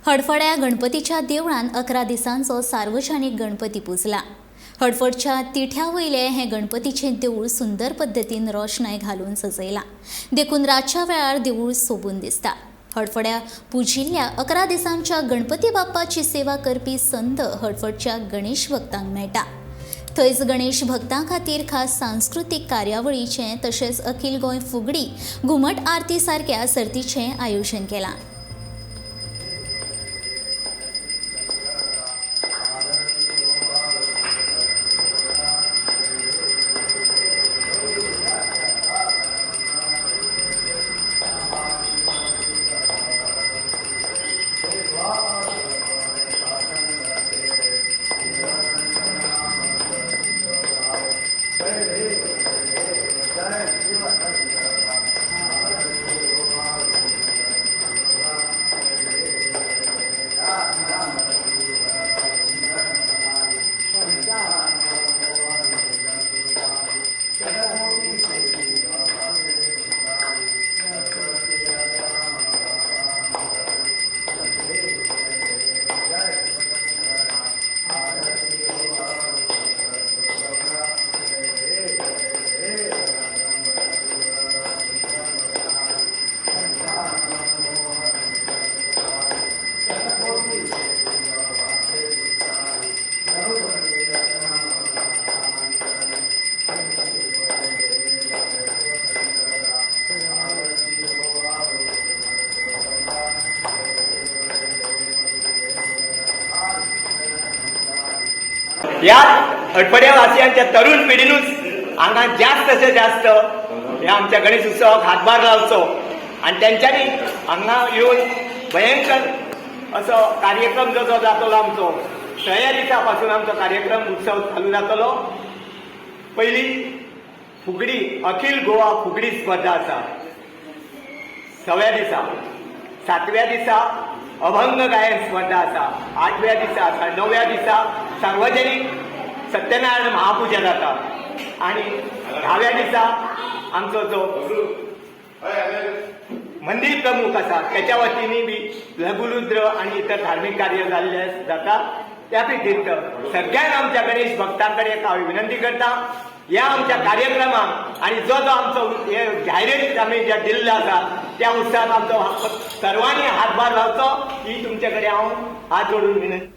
हडफड्या गणपतीच्या देवळान 11 दिसांचो सार्वजनिक गणपती पुजला. हडफडच्या तिठ्या वयले हें गणपतीचें देवूळ सुंदर पद्दतीन रोशणाय घालून सजयलां, देखून रातच्या वेळार देवूळ सोबून दिसता. हडफड्या पुजिल्ल्या 11 दिसांच्या गणपती बाप्पाची सेवा करपी संद हडफडच्या गणेश भक्तांक मेळटा. थंयच गणेश भक्तां खातीर खास सांस्कृतीक कार्यावळीचें तशेंच अखिल गोंय फुगडी घुमट आरती सारक्या सर्तीचें आयोजन केलां. या हडफड्या वासियांच्या तरुण पिढीनूच हांगा जास्त अशें जास्त ह्या आमच्या गणेश उत्सवाक हातभार लावचो आनी तेंच्यांनी हांगा येवन भयंकर असो कार्यक्रम जो जो जातलो आमचो सगळ्या दिसा पासून आमचो कार्यक्रम उत्सव चालू जातलो. पयली फुगडी अखिल गोवा फुगडी स्पर्धा आसा 6व्या दिसा, 7व्या दिसा अभंग गायन स्पर्धा आसा, 8व्या दिसा आसा, 9व्या दिसा सार्वजनिक सत्यनारायण महापूजा जाता आनी 10व्या दिसा आमचो जो मंदिर प्रमुख आसा त्याच्या वतीन बी लघुरुद्र आनी इतर धार्मिक कार्य जाल्ले जाता. त्या व्यतिरिक्त सगळ्यांक आमच्या गणेश भक्तां कडेन हांव विनंती करता, ह्या आमच्या कार्यक्रमाक आनी जो जो आमचो हे जाहिरात आमी जे दिल्लो आसा त्या उत्सवाक आमचो सर्वांनी हातभार लावचो ही तुमचे कडेन हांव हात जोडून विनंती.